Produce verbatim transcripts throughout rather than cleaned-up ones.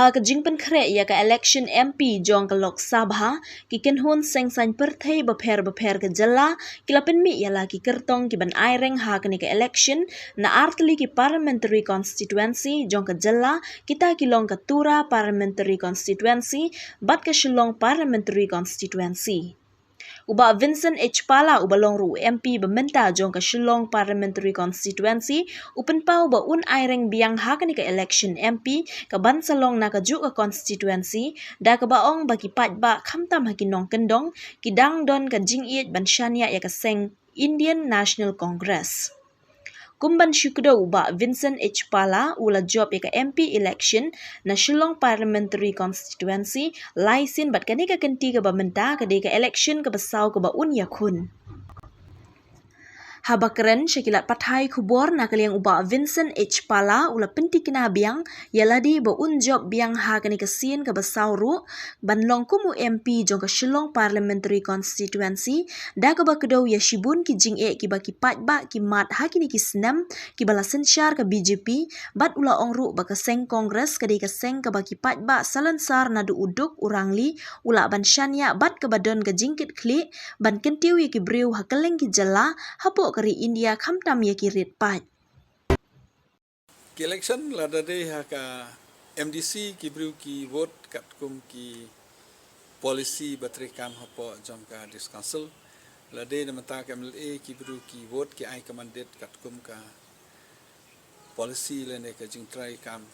Ka jingpynkhreh ïa ka election M P jong ka Lok Sabha, ki kynhun seng saiñ pyrthei bapher bapher ka jylla ki la pynmih ïa la ki kyrtong ki ban ai reng ha kane ka election na artylli ki parliamentary constituency jong ka jylla, kita ki long ka Tura Parliamentary Constituency bad ka Shillong Parliamentary Constituency. U Bah Vincent H Pala uba long ruh u M P ba mynta jong ka Shillong Parliamentary Constituency u pynpaw ba un ai reng biang ha kane ka election M P ka ban sa long na kajuh ka constituency, da kaba ong ba ki paidbah khamtam ha ki nongkyndong ki dang don ka jingïeit ban shaniah ïa ka seng Indian National Congress. Kum ban shu kdew u Bah Vincent H Pala u la jop ïa ka M P election na Shillong Parliamentary Constituency lai sien bad kane ka kynti kaba mynta ka dei ka election kaba saw kaba un ïakhun. Haba kren sha ki lad pathai khubor na ka liang u Bah Vincent H Pala u la pyntikna biang ïa lade ba un jop biang ha kane ka sien kaba saw ruh ban long kum u M P jong ka Shillong Parliamentary Constituency, da kaba kdew ïa shibun ki jingeh kiba ki paidbah ki mad ha kine ki snem kiba la synshar ka B J P, bad u la ong ruh ba ka seng Congress ka dei ka seng kaba ki paidbah salonsar naduh u duk u rangli u lah ban shaniah bad kaba don ka jingkitkhlieh ban kyntiew ïa ki briew ha kylleng ki jylla hapoh ka ri India khamtam ïa ki rit paid. Ki election lada dei ha ka M D C ki briew ki vote katkum ki policy ba treikam hapoh jong ka District Council. Lada dei na bynta ka M L A ki briew ki vote ki ai ka mandate katkum ka policy lane ka jingtreikam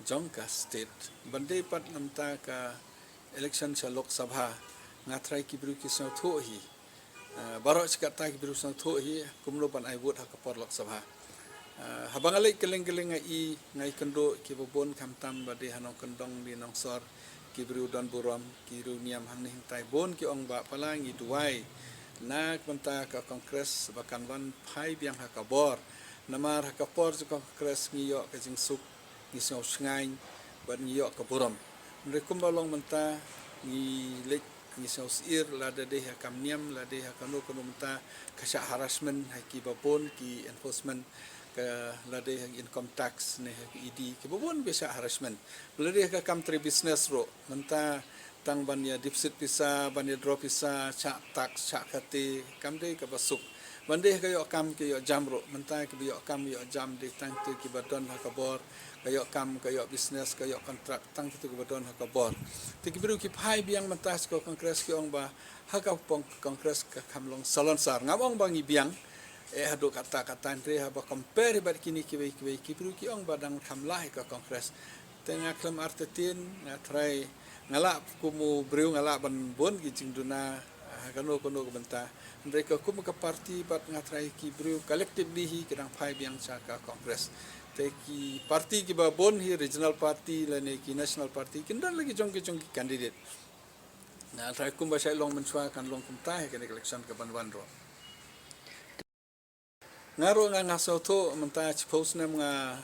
jong ka state. Ban dei pat na bynta ka election sha Lok Sabha, nga tharai ki briew ki sngewthuh hi. Ah, baroh shi katta ki briew sngewthuh hi kumno ban ai vote ha ka por Lok Sabha. Ah, haba nga leit kylleng kylleng nga i, nga ïakynduh kiba bun khamtam ba dei ha nongkyndong, dei nongsor, ki briew don burom, ki riewniam hangne hangtai bun ki ong ba palat ngi duwai na ka bynta ka Congress ba kan wan phai biang ha ka bor. Namar ha ka por jong ka Congress ngi ïoh ka jingsuk, ngi sngew shngaiñ bad ngi ïoh ka burom. Hynrei kumba long mynta ngi leit ngi sngew syier lada dei ha kam niam, lada dei ha kano kano mynta ka shah harassment ha kiba bun ki enforcement, ka lada dei ha income tax ne ha ki E D kiba bun ki shah harassment. Lada dei ha ka kam trei business ruh mynta tang ban ïa deposit pisa, ban ïa draw pisa, shah tax, shah kate, kam dei kaba suk. Ban dei ka ïoh kam ka ïoh jam ruh, mynta kiba ïoh kam ïoh jam dei tang kito kiba don ha ka bor, ka ïoh kam, ka ïoh business, ka ïoh contract, tang kito kiba don ha ka bor. Te ki briew ki phai biang mynta sha ka Congress ki ong ba ha ka pong Congress ka kham long salonsar. Ngam ong ba ngi biang, eh, haduh katta katta, hynrei haba compare bad kine kiwei kiwei ki briew ki ong ba dang kham lah ïa ka Congress. Te nga khlem artatien, nga tharai nga lah kum u briew nga lah ban bun ki jingduna ha kano kano ka bynta. Hynrei ka kum ka party bad nga tharai ki briew collectively hi ki dang phai biang sha ka Congress. Te ki party kiba bun hi regional party lane ki national party kin don la ki jong ki jong ki candidate. Nga tharai kumba shait long mynshuwa kan long kumta ha kane ka election kaban wan ruh. Nga ruh nga, nga sngewthuh mynta shiphew snem nga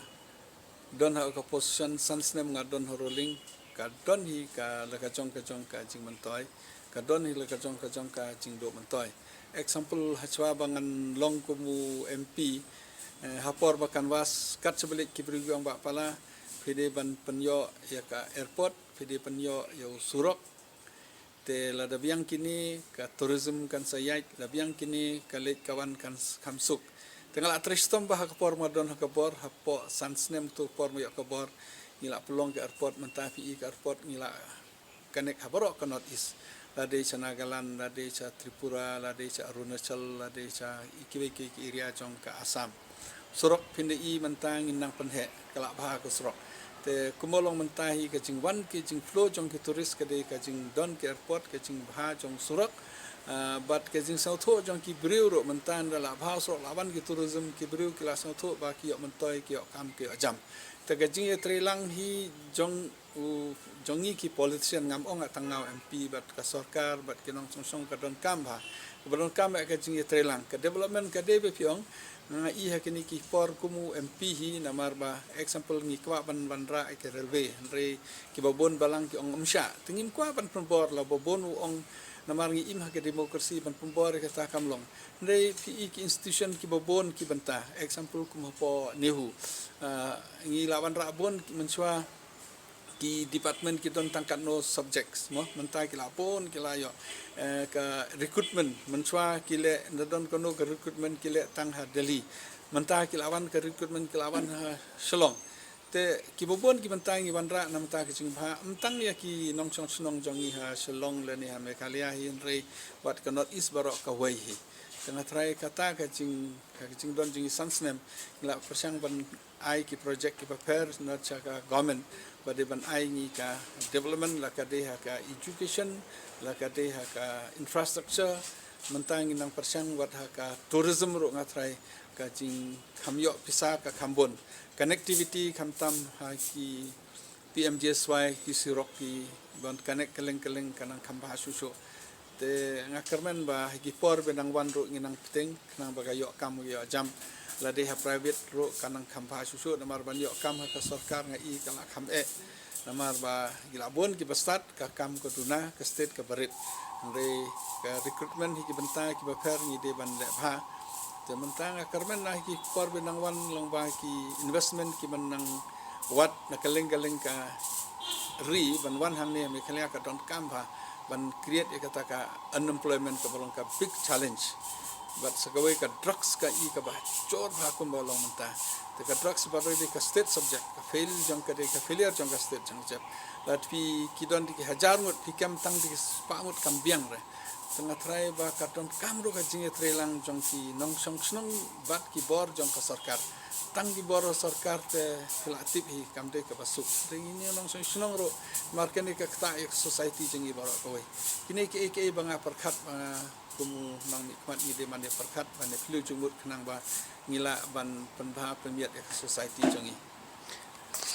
don ha ka opposition, san snem nga don ha ruling, ka don hi ka la ka jong ka jong ka jingmyntoi, ka don hi la ka jong ka jong ka jingduh myntoi. Example, hashwa ba ngan long kum u M P, eh, ha por ba canvass, kat shaba leit ki briew ki ong ba palat phi dei ban pynïoh ïa ka airport, phi dei pynïoh ïa u surok. Te lada biang kine ka tourism kan sa ïaid, lada biang kine ka leit ka wan kan s-, kham suk. Te nga la trei shitom ba ha ka por ma don ha ka bor, hapoh san snem tu por ma ïoh ka bor, ngi la pynlong ka airport, mynta phi i ka airport ngi la connect ha baroh ka North East. Lada sha Nagaland, lada sha Tripura, lada sha Arunachal, lada sha i kiwei kiwei ki area jong ka Assam. Surok phin da i mynta ngin nang pynheh, ka la bha ka surok. Te kumba long mynta hi ka jingwan ki jingflow jong ki tourist ka dei ka jingdon ki airport, ka jingbha jong surok. Ah, bad ka jingsngewthuh jong ki briew ruh mynta ynda la bha surok la wan ki tourism ki briew ki la sngewthuh ba ki ïoh myntoi ki ïoh kam ki ïoh jam. Te ka jingïatreilang hi jong u, jong ngi ki politician, ngam ong tang nga u M P bad ka sorkar bad ki nongshong shnong, ka donkam bha. Kaba donkam ïa ka jingïatreilang. Ka development ka dei ba phi ong, nga i ha kine ki por kum u M P hi namar ba example ngi kwah ban, ban wanrah ïa ka railway, hynrei kiba bun balang ki ong ym shah. Te ngim kwah ban pynbor la ba bun u ong namar ngi im ha ka democracy ban pynbor ïa kata kam long. Hynrei phi i ki institution kiba bun ki bynta. Example kum hapoh NEHU. Ah, ngi la wanrah bun ki mynshuwa ki department ki don tang katno subjects mo, mynta ki la pun ki la ïoh, eh, ka recruitment, mynshuwa ki leh, nda don kano ka recruitment ki leh tang ha Delhi, mynta ki la wan ka recruitment ki la wan ha Shillong. Te kiba bun ki bynta ngi wanrah na mynta ka jingbha, ym tang ïa ki nongshong shnong jong ngi ha Shillong lane ha Meghalaya hi, hynrei wat ka North East baroh kawei hi. Te nga tharai kata ka jing, ka jingdon jong ngi san snem, ngi la pyrshang ban ai ki project kiba pher na sha ka government, ba dei ban ai ngi ka development, la ka dei ha ka education, la ka dei ha ka infrastructure, mynta ngi nang pyrshang wat ha ka tourism ruh nga tharai ka jingkham ïoh pisa ka kham bun. Connectivity khamtam ha ki P M G S Y, ki surok ki ban connect kylleng kylleng ka nang kham bha shuh shuh. Te nga kyrmen ba ha ki por ba nang wan ruh ngi nang pyrshang khnang ba ka ïoh kam ka ïoh jam. Lada ha private ruh ka nang kham bha shuh shuh, namar ban ïoh kam ha ka sorkar nga i ka la kham eh. Namar ba ki la bun kiba stad, ka kam ka duna, ka state kaba rit. Hynrei ka recruitment hi ki bynta kiba pher ngi dei ban leh bha. Te mynta nga kyrmen na hi ki por ba nang wan long ba ki investment ki ban nang wad na kylleng kylleng ka ri ban wan hangne ha Meghalaya ka donkam bha ban create ïa kata ka unemployment kaba long ka big challenge. Bad sa kawei ka drugs ka i kaba jur bha kumba long mynta. Te ka drugs ba dei ka state subject, ka fail jong ka dei ka failure jong ka state jong ka jep. Lada phi ki don da ki hajar ngut, phi kem tang da ki spah ngut kam biang re. Te nga tharai ba ka donkam ruh ka jingïatreilang jong ki nongshong shnong bad ki bor jong ka sorkar. Tang ki bor sorkar te phi la tip hi kam dei kaba suk. Te ngi nongshong shnong ruh, namar kane ka ktah ïa ka society jong ngi baroh kawei. Kine kiei kiei ba nga pyrkhat ba nga kum u nongmihkhmat ngi dei ban ïa pyrkhat, ban ïa phylliew jingmut khnang ba ngi lah ban pynbha pynmiat ïa ka society jong ngi.